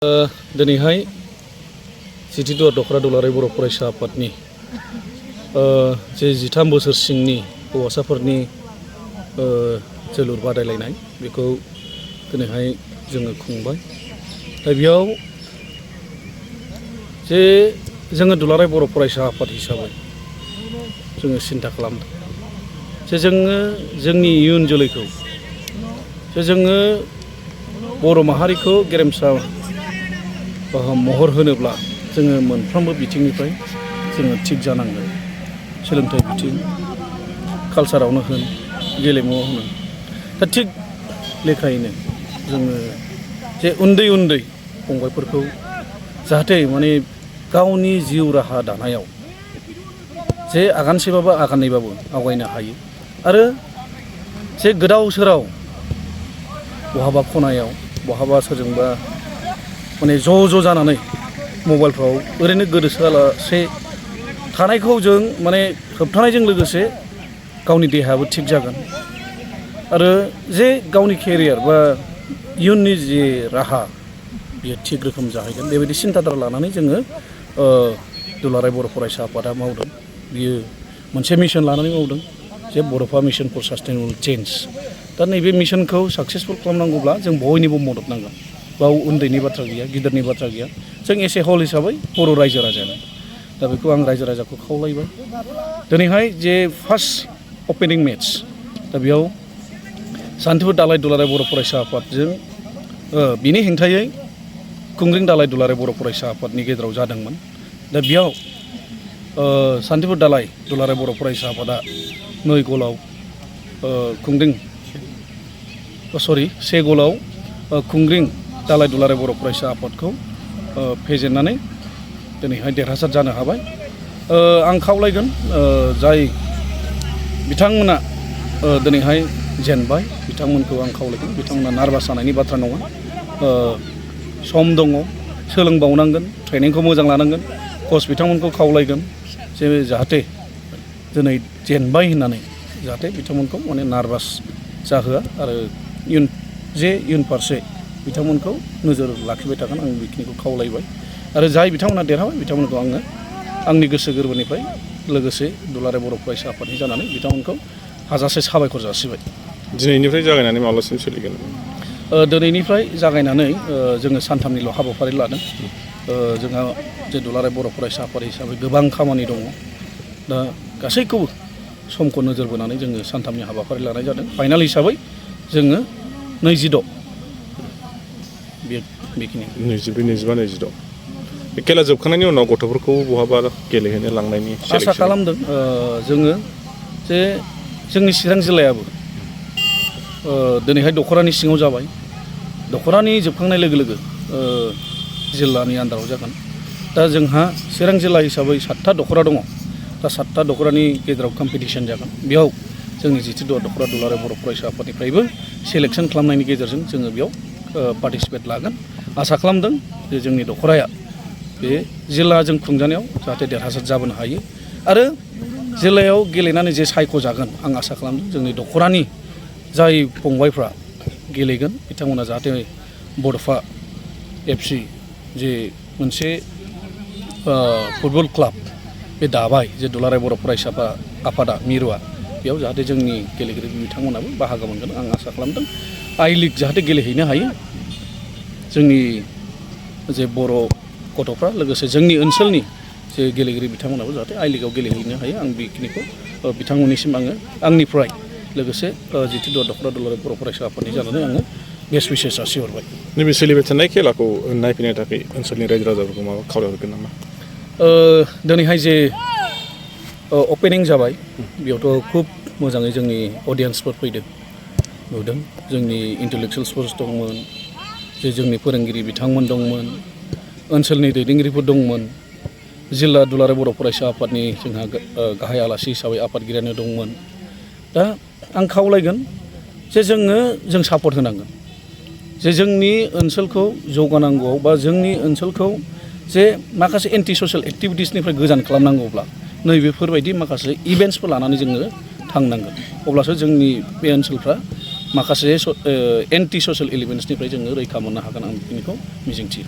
दिनैहाय जिथु दखरा दुलाराय बर' फरायसा आफादनि जे 13 बोसोर सिंनि हौवासाफोरनि जोलुर बादायलायनाय बेखौ दिनैहाय जोङो खुंबाय। दा बेयाव जे जोङो दुलाराय बर' फरायसा आफाद हिसाबै जोङो सिन्था खालामदों जे जोङो जोंनि इयुन जोलैखौ जे जोङो बर' माहारिखौ गेरेमसा महर होनोब्ला जोङो मोनफ्रोमबो बिथिंनिफ्राय जोङो थिग जानांगोन। सोलोंथाइ बिथिं, कालचारावनो होन, गेलेमुआव होन। दा थिग लेखायैनो जोङो जे उन्दै उन्दै फंबायफोरखौ जाहाथे माने गावनि जिउ राहा दानायाव जे आगानसेबाबो आगाननैबाबो आवगायनो हायो आरो जे गोदाव सोराव बहाबा खनायाव बहाबा सोरजोंबा माने ज' जानानै मबाइलफ्राव ओरैनो गोदोसोआलासे थानायखौ जों माने होबथानायजों लोगोसे गावनि देहायाबो थिग जागोन आरो जे गावनि केरियार बा इयुननि जे राहा बेयो थिग रोखोम जाहैगोन बेबायदि सिन्थाधारा लानानै जोङो दुलाराय बर' फरायसा आफादा मावदों। बियो मोनसे मिशन लानानै मावदों जे बड'फा मिशन फर सास्टेनेबल चेन्ज। दा नैबे मिशनखौ साक्सेसफुल खालामनांगौब्ला जों बयनिबो मदद नांगोन। बाव उन्दैनि बाथ्रा गैया, गिदिरनि बाथ्रा गैया। जों एस ए हल हिसाबै बर' रायजो राजानो दा बेखौ आं रायजो राजाखौ खावलायबाय। दिनैहाय जे फार्स्ट अपेनिं मेट्स दा बेयाव सान्तिपुर दालाय दुलाराय बर' फरायसा आफादजों बिनि हेंथायै खुंग्रिं दालाय दुलाराय बर' फरायसा आफादनि गेजेराव जादोंमोन। दा बेयाव सान्तिपुर दालाय दुलाराय बर' फरायसा आफादा 9 गलाव से गलाव खुंग्रिं दालाय दुलाराय बर' फरायसा आफादखौ फेजेननानै दिनैहाय देरहासार जानो हाबाय। आं खावलायगोन जाय बिथांमोना दिनैहाय जेनबाय बिथांमोनखौ आं खावलायगोन बिथांमोना नार्भास जानायनि बाथ्रा नङा। सम दङ, सोलोंबावनांगोन, ट्रेनिंखौ मोजां लानांगोन। कच बिथांमोनखौ खावलायगोन जे जाहाथे दिनै जेनबाय होननानै जाहाथे बिथांमोनखौ माने नार्भास जाहोआ आरो इयुन फारसे बिथांमोनखौ नोजोर लाखिबाय थागोन आं बेखिनिखौ खावलायबाय। आरो जाय बिथांमोना देरहाबाय बिथांमोनखौ आङो आंनि गोसो गोरबोनिफ्राय लोगोसे दुलाराय बर' फरायसा आफादनि जानानै बिथांमोनखौ हाजासे साबायखर जासिबाय। दिनैनिफ्राय जागायनानै माब्लासिम सोलिगोन? दिनैनिफ्राय जागायनानै जोङो सानथामनिल' हाबाफारि लादों। जोंहा जे दुलाराय बर' फरायसा आफाद हिसाबै गोबां खामानि दङ। दा गासैखौबो समखौ नोजोर बोनानै जोङो सानथामनि हाबाफारि लानाय जादों। फाइनाल हिसाबै जोङो 26 बेखिनि 22, 25, 26 बे खेला जोबखांनायनि उनाव गथ'फोरखौ बहाबा गेलेहैनो लांनायनि आसा खालामदों। जोङो जे जोंनि चिरां जिल्लायाबो दिनैहाय दख'रानि सिङाव जाबाय। दख'रानि जोबखांनाय लोगो लोगो जिल्लानि आन्दाराव जागोन। दा जोंहा चिरां जिल्ला हिसाबै 7था दख'रा दङ। दा 7था दख'रानि गेजेराव कम्पिटिसन जागोन। बेयाव जोंनि जिथु दख'रा दुलाराय बर' फरायसा आफादनिफ्रायबो सेलेक्सन खालामनायनि गेजेरजों जोङो बेयाव पार्टिसिपेट लागोन। आसा खालामदों जे जोंनि दख'राया बे जिल्लाजों खुंजानायाव जाहाथे देरहासार जाबोनो हायो आरो जिल्लायाव गेलेनानै जे सायख'जागोन आं आसा खालामदों जोंनि दख'रानि जाय फंबायफ्रा गेलेगोन बिथांमोना जाहाथे बड'फा FC जे मोनसे फुटबल क्लाब बे दाबाय जे दुलाराय बर' फरायसा आफादा मिरुआ बेयाव जाहाथे जोंनि गेलेगिरि बिथांमोनाबो बाहागो मोनगोन आं आसा खालामदों। I League जाहाथे गेलेहैनो हायो जोंनि जे बर' गथ'फ्रा लोगोसे जोंनि ओनसोलनि जे गेलेगिरि बिथांमोनाबो जाहाथे I League आव गेलेहैनो हायो आं बेखिनिखौ बिथांमोननिसिम आङो आंनिफ्राय लोगोसे जिथु दख'रा दुलाराय बर' फरायसा आफादनि जानानै आङो बेस्ट उइसेस जासिहरबाय। नैबे सोलिबाय थानाय खेलाखौ नायफैनो थाखाय ओनसोलनि रायजो राजाफोरखौ माबा खावलायहरगोन नामा? दिनैहाय जे अपेनिं जाबाय बेयावथ' खुब मोजाङै जोंनि अडियेन्सफोर फैदों नुदों। जोंनि इन्टेलेक्सुयेल्सफोर दंमोन, जे जोंनि फोरोंगिरि बिथांमोन दंमोन, ओनसोलनि दैदेनगिरिफोर दंमोन, जिल्ला दुलाराय बर' फरायसा आफादनि जोंहा गाहाय आलासि हिसाबै आफादगिरियानो दंमोन। दा आं खावलायगोन जे जों सापर्ट होनांगोन जे जोंनि ओनसोलखौ जौगानांगौआव बा जोंनि ओनसोलखौ जे माखासे एन्टि ससियेल एक्टिभिटिसनिफ्राय गोजान खालामनांगौब्ला नैबेफोरबायदि माखासे इभेन्ट्सफोर लानानै जोङो थांनांगोन। अब्लासो जोंनि बे ओनसोलफ्रा माखासे एन्टि ससियेल एलिमेन्ट्सनिफ्राय जोङो रैखा मोननो हागोन आं बेखिनिखौ मिजिंथियो